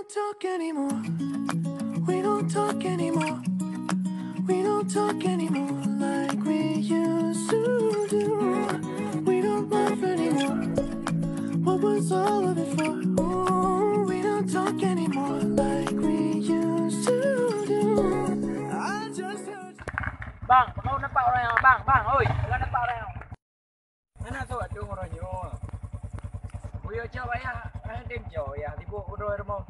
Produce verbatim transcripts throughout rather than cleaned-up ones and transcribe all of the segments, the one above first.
Talk anymore. We don't talk anymore. We don't talk anymore like we used to do. We don't laugh anymore. What was all of it for? Ooh, we don't talk anymore like we used to do. I just heard. Bang, kau nampak orang yang, bang, bang, oi, kau nampak orang yang. Hana soe ateueh uroe nyoe. Buyoe cok ayah, eh, dem cok ayah, sibuk uroe rumoh.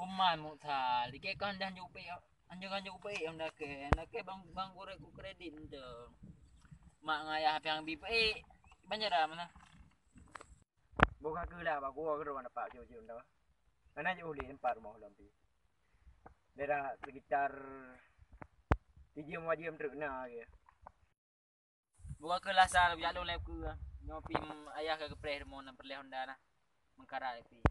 Uman Mukta, dikek kan dah nyupik, anjing kan nyupik yang dakek, dakek bang, bang kurek ku kredit tu. Mak ngayah piang bi pik, banyak dah mana? Buka keulah bak gua keudroe dapat jujur dah. Hana jauh lé tempat rumoh lom pi. Daerah sekitar tiga lima jam truk na lagi. Buka keulah sal jak lôn lé ku. Nyoe pi ayah ka geupreh rumoh na peureulèe honda na. Mengkara pi.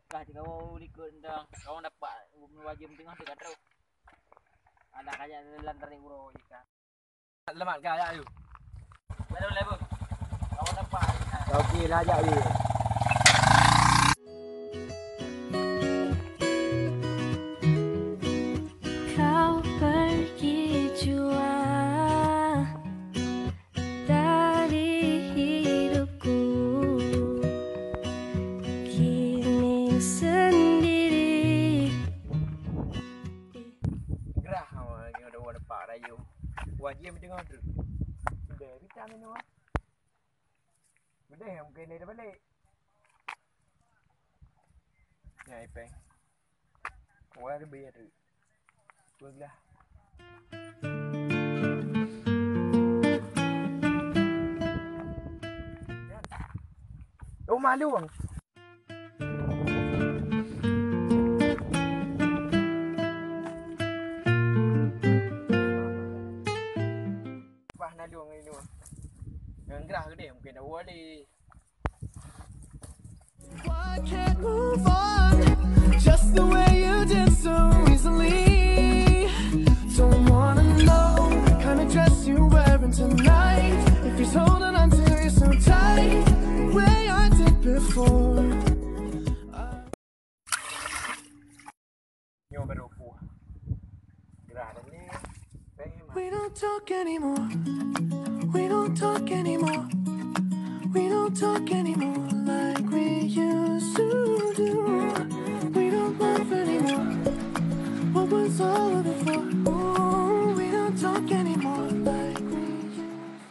Kah jika wau likot ndang, kau dapat lima jam teungoh teuka trok. Ada kajak dalam tarik uroe jika. Selamat kah, jak yuk. Jalan level. Kawan dapat. Okey lah, jak yuk. Kau pergi jua dari hidupku. Kini sendiri. Gerah awak lagi ada orang dapat rayu. Wajib tengah tu. Udah, vitamin awak. Udah, mungkin dia balik. Ya, ipeng. Wah, lebih ya tu. Dua belah. Oh, malu. Bah nalung ni. Ngan gerah gede mungkin dah wali. I can't move on. Just the way you did so easily. Don't wanna know what kind of dress you're wearing tonight. If he's holding on to you so tight, the way I did before. Nyoe baru puh. Gerah dah ni. We don't talk anymore.